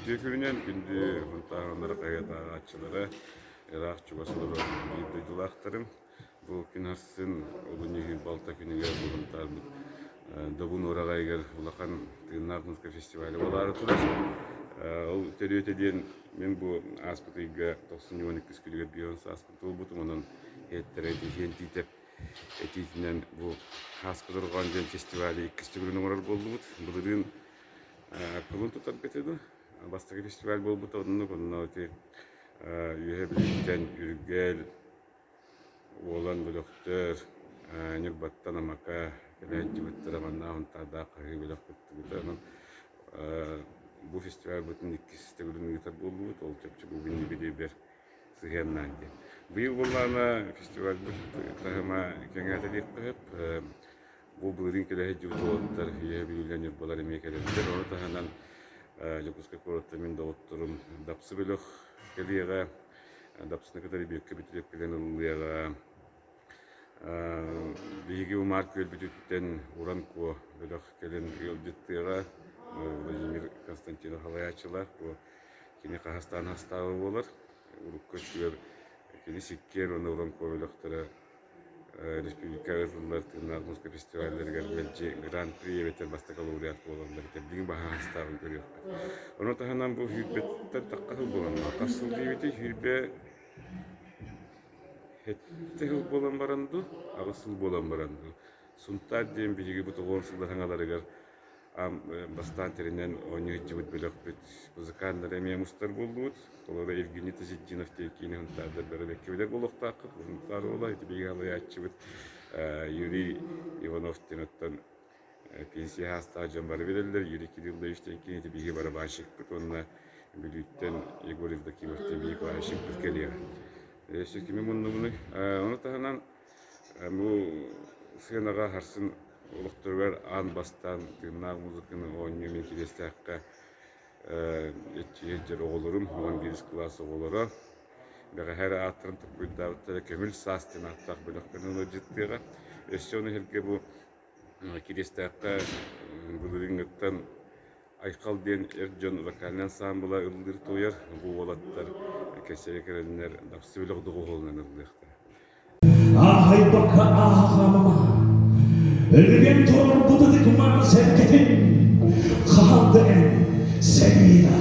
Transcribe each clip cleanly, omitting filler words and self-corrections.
Үтүө күнүнэн күндү Сунтаар хаһыат ааҕааччылара, ыраах-чугас олорор биир дойдулаахтарым. Бу күн ахсын олунньу 26 күнүгэр бу Сунтаарбыт Добун уораҕайыгар улахан тыыннаах музыка фестиваля буолаары турар. Ол төрүөтэ диэн мин бу ааспыт ыйга тохсунньу 12 күнүгэр биэс сааспын туолбутум, онон иһэттэрэ Тиһиэн Тиитэп этиитинэн бу Ааспыт Орҕоон диэн фестивали иккис төгүлүн оҥорор буоллубут. Былырыын кулун тутарга этэ дуу, бастакы фестиваль буолбута оннук, онно ити Үөһэ Бүлүүттэн Үргэл, Уолан бөлөхтөр, Ньурбаттан Амака кэлээччибиттэрэ манна Сунтаардаах хаһыы бөлөх кыттыбыта. Онон бу фестивальбытын иккис төгүлүн ыытар буоллубут. Ол чопчу бу күннүгү сыһыаннаан диэн. Быйыл буоллаҕына фестивальбыт таһыма кэҥээтэ диэххэ сөп. Бу былырыын кэлэ сылдьыбыт уолаттар Үөһэ Бүлүүлэр, Ньурбалар эмиэ кэлэллэр. Ону таһынан Дьокуускай куораттан мин доҕотторум Дапсы бөлөх кэлиэҕэ. Дапсыны кытары Бүөккэ Бүтүрүөп кэлэн ыллыаҕа. Биһиги Умаар күөлбүтүттэн Уран Куо бөлөх кэлэн ыалдьыттыаҕа. Владимир Константинов салайааччылаах. Бу кини хаһыстаан хастааҕа буолар. Урукку өттүгэр кини сиккиэр уонна Уран Куо бөлөхтөрө республика ыытыллар тыыннаах музыка фестивалларыгар мэлдьи гран-при эбэтэр бастакы лауреат буолаллар этэ. Билигин баһаастааҕын көрүөхпүт. Ону таһынан бу сүүрбэттэн тахха сыл буолан хас сыл диэбитий? 27 сыл буолан баран дуу, аҕыс сыл буолан баран дуу. Сунтаар диэн биһиги бу тоҕуон сыллар хаҥаларыгар бастаан тэринэн оонньуу сылдьыбыт бөлөхпүт музыканнара эмиэ мустар буоллубут. Холобура Евгений Тазетдинов диэн киинэ Сунтаардар бары бэккэ билэр буолуохтааххыт. Сунтаар уола ити биһиги салайааччыбыт Юрий Иванов диэн оттон пенсия саастаах дьон бары билэллэр. Юрий Кириллович диэн киинэ ити биһиги барабанщикпыт уонна Бүлүүттэн Егор Евдокимов диэн биһиги клавишникпыт кэлиэҕэ. Өссө кими муннубунуй? Ону таһынан бу сыанаҕа харсын олохторугар аан бастаан тыыннаах музыканы оонньуу мин Кириэстээххэ иччиһи оҕолорум, 11 кылаас оҕолоро бэҕэһээ эрэ ааттарын толкуйдаабыттара Көмүл саас диэн ааттаах бөлөхпүн ыалдьыттыаҕа. Өссө ону иһэргэ бу Кириэстээххэ былырыыҥҥыттан Айхал диэн эр дьон вокальнай ансаамбыла ыллыыр туойар, бу уолаттар кэсэйэ кэлэннэр дапсы бөлөх доҕуһуолунан ыллыахтара. Аахайбакка ааҕамама, өлүгэн туруорбут ытык мааны сэргэтин, хаһан да эн сэрии да,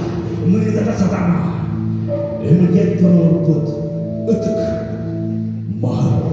мыыда да сатама, өлүгэн туруорбут ытык маһын.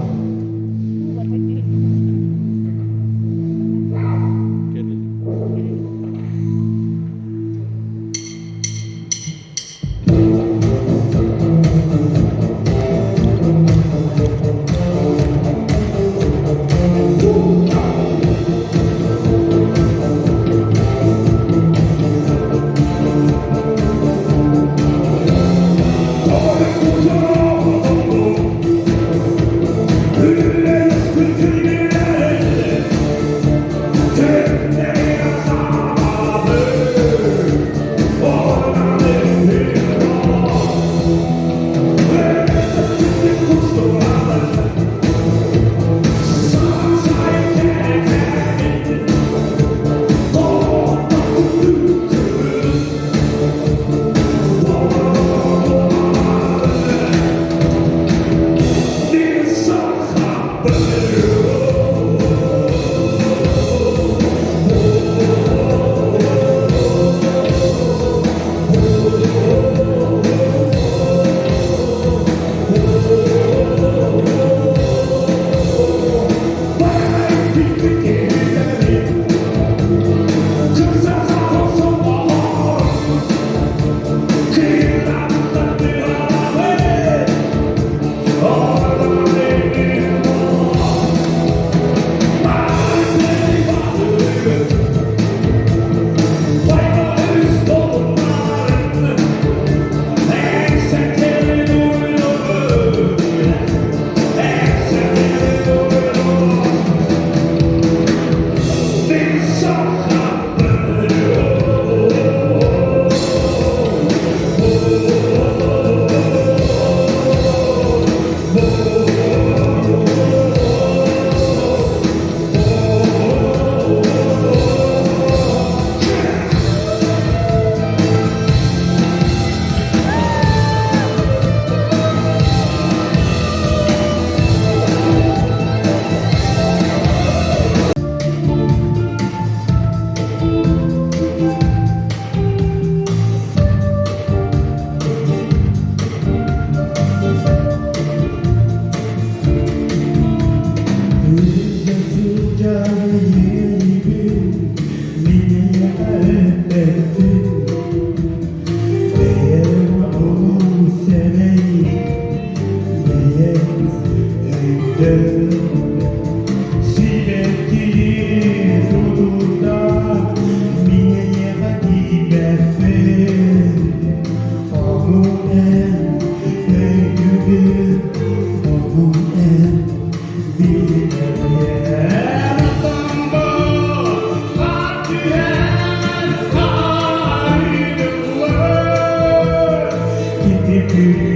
Күн.